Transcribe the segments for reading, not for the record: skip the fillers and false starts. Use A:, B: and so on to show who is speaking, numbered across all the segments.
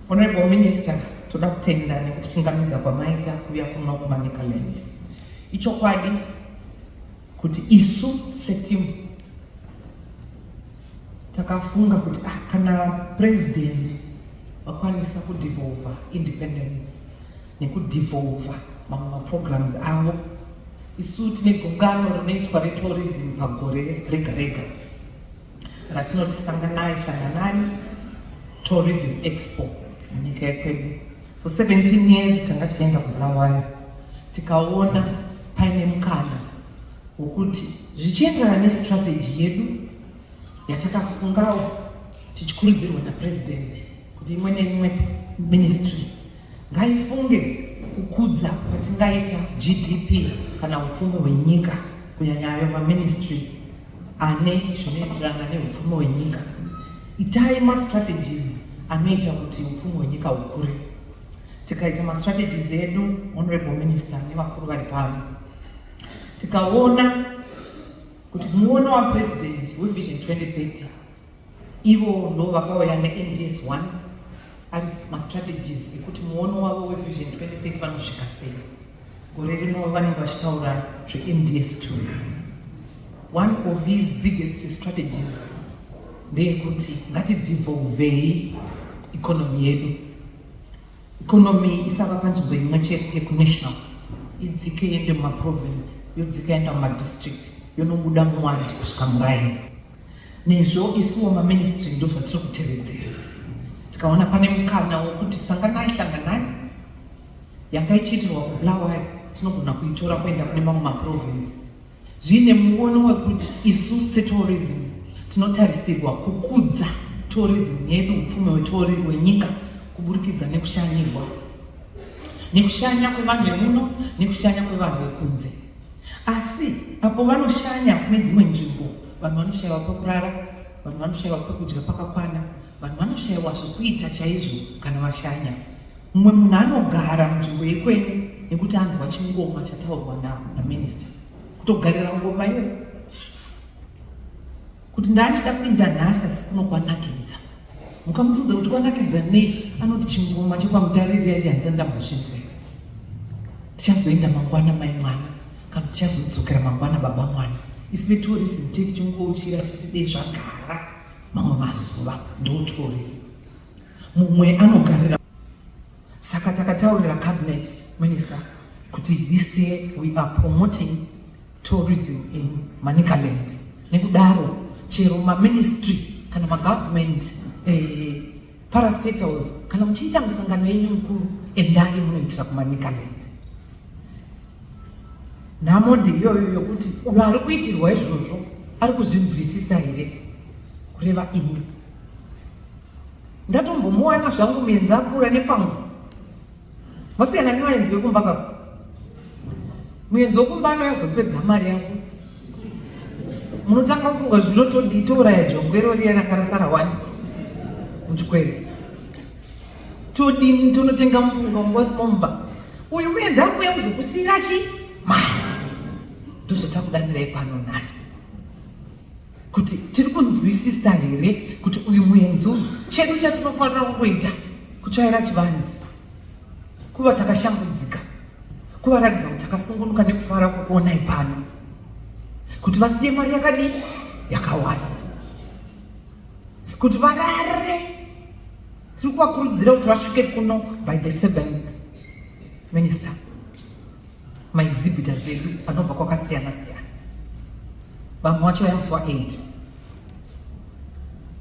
A: Honorable Minister, toda kutenda nekutichingamidza kwamaita kuuya kuno kuManicaland. Ichokwadi kuti isu setimu takafunga kuti ah, kana president vakwanisa kudevolva independence nekudevolva mamwe maprograms avo, isu tine gungano rinoitwa retourism pagore rega rega ratinoti Sanganai Hlanganani Tourism Expo munyika yekwedu. For 17 years tanga tichienda kuBulawayo, tikaona paine mukana wokuti zvichienderana nestrategy yedu yatakafungawo tichikurudzirwa napresident kuti imwe neimwe ministry ngaifunge kukudza kwatingaita GDP kana upfumi hwenyika, kunyanya ayo maministry ane zvinoenderana neupfumi hwenyika. Itai mastrategies anoita kuti upfumi hwenyika hukure. Tikaita mastrategies edu, Honorable Minister nevakuru vari pano, tikaona kuti muono wapresident weVision 2030, ivo ndo vakauya neNDS 1 ari mastrategies ekuti muono wavo weVision 2030 vanosvika sei. Gore rino vanenge vachitaura zveNDS 2. One of his biggest strategies ndeyekuti ngatidevolvei economy yedu, economy isava panzvimbo imwe chete yekunational, idzike iende mumaprovince, yodzika enda mumadistrict, yonobuda muwadi kusvika muraini. Nezvo isuwo maministry ndo zvatiri kutevedzera, tikaona pane mukana wokuti Sanganai Hlanganani yanga ichiitirwa kuBulawayo tinogona kuitora kuenda kune mamwe maprovince, zviine muono wekuti isu setourism tinotarisirwa kukudza tourism yedu, upfumi hwetourism hwenyika, kuburikidza nekushanyirwa, nekushanya kwevanhu vemuno nekushanya kwevanhu vekunze. Asi apo vanoshanya kune dzimwe nzvimbo, vanhu vanoshayiwa pekurara, vanhu vanoshayiwa pekudya pakakwana, vanhu vanoshayiwa zvekuita chaizvo kana vashanya. Mumwe munhu anogara munzvimbo yekwenyu nekuti anzwa chingoma chataurwa naminista, kutogarira ngoma iyoyo kuti ndandida kuinda nhasi, asi kuno kwanakidza. Mukamubvunza kuti kwanakidza nei, anoti chingoma chekwaMutariri yachi handisati ndambozvinzwa. Tichazoenda mangwana mai mwana, kana tichazodzokera mangwana baba mwana. Isu vetourism tei tichingouchira tichiti dei zvagara mamwe mazuva. Ndo tourism. Mumwe anogarira. Saka takataurira cabinet minister kuti this year we are promoting tourism in Manicaland. Nekudaro chero maministry kana magovernment parastatals, kana muchiita musangano yenyu mukuru, endai munoitira kuManicaland. Nhamo ndeiyoyo yokuti uyo ari kuitirwa izvozvo ari kuzvinzwisisa here, kureva imi. Ndatombomuwana zvangu muenzi apfuura nepangu, wasiyana nevaenzi vekumba kako. Muenzi wekumba anouya kuzopedza mari yako, munotanga kufunga zvinotodii, touraya jongwero riya ranga rasara wani muchikwere, todini, tonotenga mupunga ungwasimo mumba. Uyu muenzi ari kuuya kuzokusiyira chi mari. Ndozvatakudanirai pano nhasi, kuti tiri kunzwisisa here kuti uyu muenzi uyu, chedu chatinofanira kungoita kutsvaira chivanzi, kuva takashambudzika, kuvaratidza kuti takasungunuka nekufara kukuonai pano, kuti vasiye mari yakadii yakawanda, kuti varare. Tiri kuvakurudzira kuti vasvike kuno by the 7th, Minister. Maexhibitors edu anobva kwakasiyana siyana, vamwe vachauya musi wa8.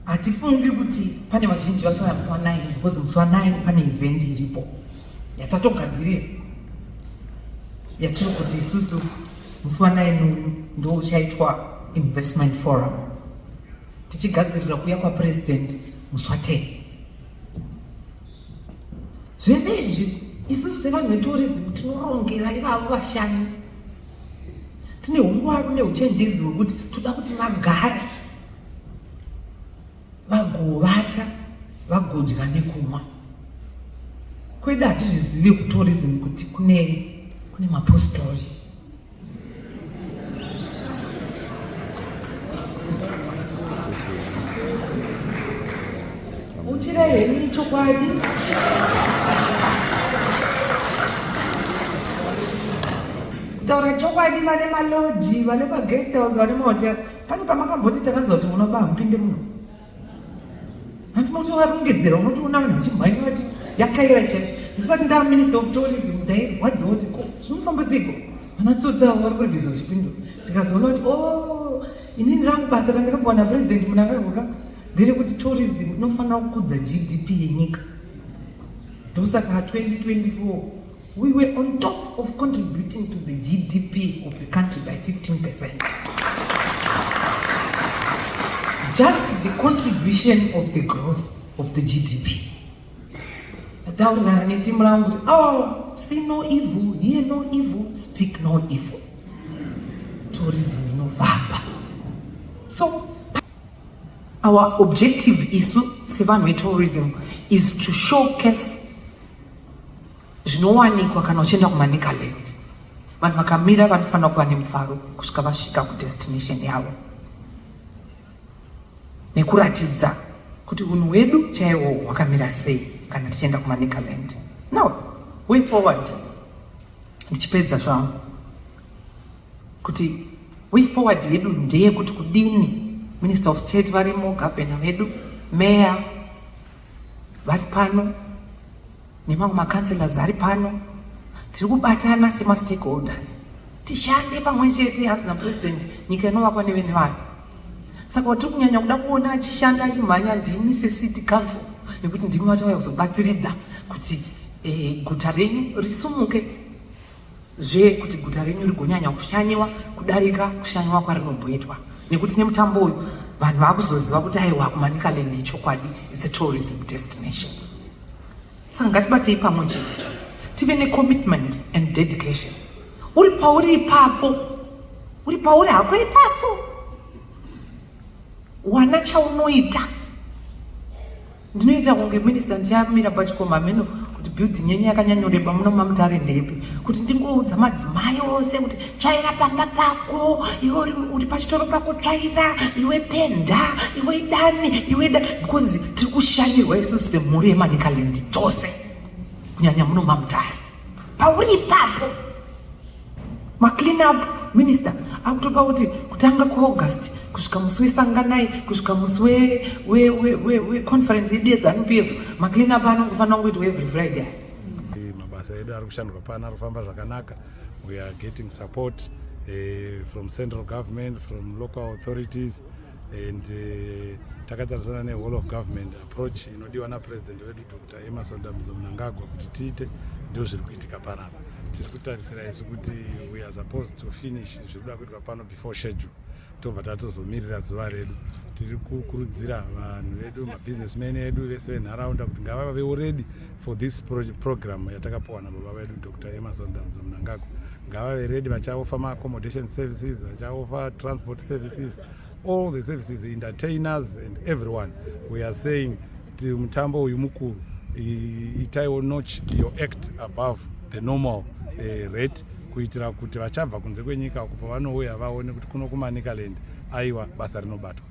A: Hatifungi kuti pane vazhinji vachauya musi wa9, because musi wa9 pane event iripo yatatogadzirira, yatiri kuti isusu musi wa9 uyu ndo uchaitwa investment forum, tichigadzirira kuuya kwapresident musi wa10. Zvese izvi isusu sevanhu vetourism tinorongera ivavo vashanyi. Tine ungwaru neuchenjedzi hwekuti toda kuti vagare, vagovata, vagodya nekumwa. Kwedu hatizvizive kutourism kuti kune mapostori. Gamuchirai henyu chokwadi. Kutaura chokwadi, vane maloji, vane maguest house, vane mahotel, pane pamakamboti takanzwa kuti munoba hamupinde muno? Hanti motovarongedzera, unotoona vanhu vachimhanya vachi yakaira chaivo. Ndisati ndaa minister of tourism ndairwadziwa kuti ko zvinofamba seiko vanatsotsi avo vari kuregedza vachipindura. Ndikazoona kuti o oh, inini rangu basa randakapiwa napresident Mnangagwa nderekuti tourism inofanira kukudza GDP yenyika. Ndosaka 2024 we were on top of contributing to the GDP of the country by 15%. Just the contribution of the growth of the GDP. Taurirana netimu rangu kuti oh, see no evil, hear no evil, speak no evil. Tourism inovamba. So our objective isu sevanhu vetourism is to showcase zvinowanikwa kana uchienda kuManicaland. Vanhu vakamira vanofanira kuva nemufaro kusvika vasvika kudestination yavo, nekuratidza kuti unhu hwedu chaihwo hwakamira sei kana tichienda kuManicaland. Now way forward, ndichipedza zvangu kuti way forward yedu ndeyekuti kudini. Minister of State varimo, governor vedu, mayor vari pano nemamwe macouncillors ari pano, tiri kubatana semastakeholders tishande pamwe chete. Hanzi napresident, nyika inovakwa nevene vanhu. Saka watiri kunyanya kuda kuona achishanda achimhanya ndimi secity council, nekuti ndimi vatauya kuzobatsiridza kuti guta renyu risumuke zve, kuti guta renyu rigonyanya kushanyiwa kudarika kushanyiwa kwarinomboitwa, nekuti nemutambo uyu vanhu vakuzoziva kuti aiwa, kuManicaland ichokwadi is a tourism destination. Saka ngatibatei pamwe chete, tive necommitment and dedication. Uri pauri ipapo, uri pauri hako ipapo, wana chaunoita. Ndinoita kunge minista ndichamira pachikoma mheno kuti building yenyu yakanyanyoreba muno maMutare ndepi, kuti ndingoudza madzimai ose kuti tsvaira pamba pako, iwe uri pachitoro pako tsvaira, iwe penda, iwe dani, iwe dani, because tiri kushanyirwa isusu semhuri yeManicaland tose, kunyanya muno maMutare. Pauri ipapo, maclean up minister akutoda kuti kutanga kuAugust kusvika musi wesanganai, kusvika musi weconference yedu yeZANU PF, maclean up anongofanira kungoitwa every Friday.
B: Mabasa edu ari kushandwa pano ari kufamba zvakanaka. We are getting support from central government, from local authorities, and takatarisana newhole of government approach inodiwa napresident wedu Dr Emmerson Dambudzo Mnangagwa kuti tiite. Ndo zviri kuitika panapa. Tiri kutarisira isu kuti we are supposed to finish zviri kuda kuitwa pano before schedule, tobva tatozomirira zuva redu. Tiri kukurudzira vanhu vedu, mabusinessmen edu vese venharaunda, kuti ngavave ready for this program yatakapiwa nababa vedu Dr Emmerson Dambudzo Mnangagwa. Ngavave ready, vachaoffer maaccommodation services, vachaoffer transport services, all the services, entertainers and everyone. We are saying kuti mutambo uyu mukuru, itaiwo notch your act above the normal rate, kuitira kuti vachabva kunze kwenyika uko pavanouya vaone kuti kuno kuManicaland aiwa, basa rinobatwa.